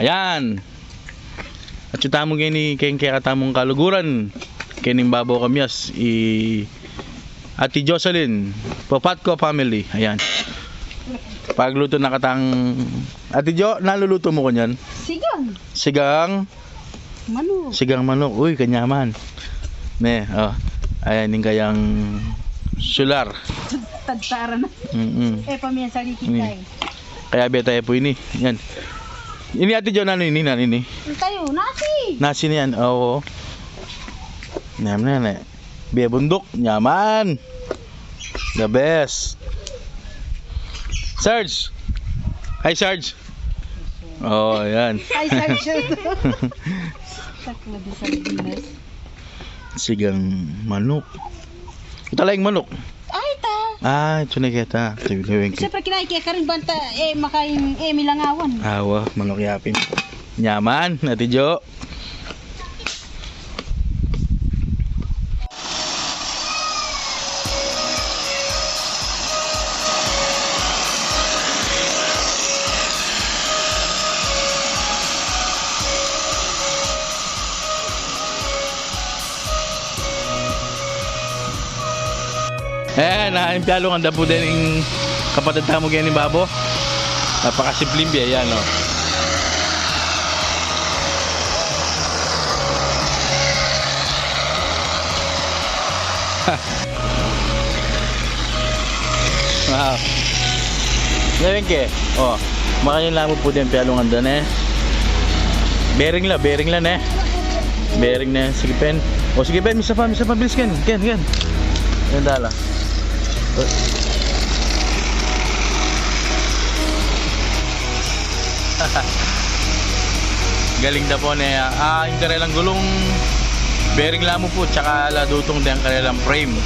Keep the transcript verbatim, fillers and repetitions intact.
Ayan. Atyu tamu keni keng kekatamung kaluguran. Kening babo kamyas i Ate Jocelyn Popatco family. Ayan. Pagluto na katang, Ate Jo, nanu lulutu mu kanyan? Sigang. Sigang? Manuk. Sigang manuk. Uy, kanyaman. Ne, o. Ayan ing kayang sular. Tagtara na. Mm-mm. E pa miyan saliki tayo. Kaya beta e pu ini. Yan. Ini, Ate Jo, nanu ini, nanu ini? Tayo, nasi. Nasi na yan. Oo. Nyaman na yan e. Bie bunduk, nyaman. The best. Sarge. Hi, Sarge. O, yan. Hi, Sarge. Takla de sardinas. Sigang manuk. Ita la ing manuk. Ay, ita. Ay, ita na keta. Sige, sige. Siyempre, kinain kaya karin banta, e, makain, e, milangawan. Awa, manuk ya pin. Nyaman, Ate Jo. E, na, ing pialungan da pu deng kapatad tamu keni babo. Napakasimpleng bie, yan, o. Wow. Yan ke. O, makanyan la mu pu deng pialungan da, ne. Bearing la, bearing la, ne. Bearing, ne. Sige, Pen. O, sige, Pen. Misa pa, misa pa. Bilis, Ken. Ken, Ken. Yan, dala. Galing da pu, ne. A, ing karelang gulung, bearing la mu pu, tsaka la dutung deng karelang frame.